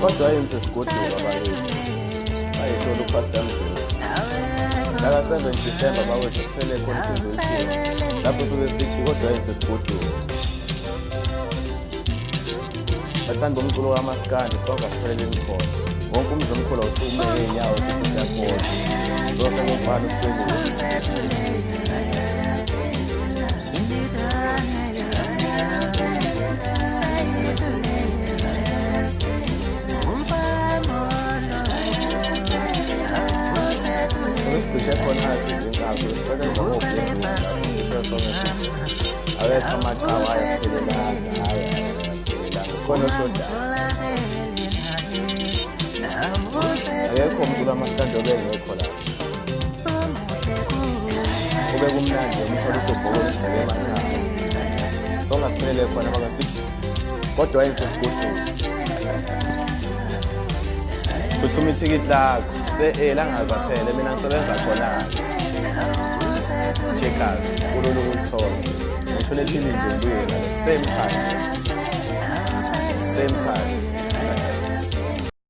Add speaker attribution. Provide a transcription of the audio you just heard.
Speaker 1: Kodwa yini sesigoduka bakithi? Ayisholo uPastor Mdluli. Mhlaka 7 December bawethu kuphele khona isizwe lapho suke sithi kodwa yini sesigoduka. Bathanda umculo kamaskandi, sonke asipheleleni khona. Wonke umzi omkhulu awusukume ngey'nyawo sithi siyakhohlwa. Sose kufana usikwelile. Usigqishe khona izinkabi sicela njengoba sonke sithi awekho amaqhawe ayasiphelelanga, hhayi ayasiphelelanga, khona oshodayo. Akekho umuntu kamaskandi obengekho lapho. Kube kumnandi umthole usebhokweni sibheke emakhaya. Sonke asiphelele khona makasithi kodwa yini sesigoduka. Phuthuma ithikithi lakho se-e langaze aphele, mina ngisebenza khona Checkers, kulula ukulithola. Ngithole phili nje ngibuye ngalo same time, same time.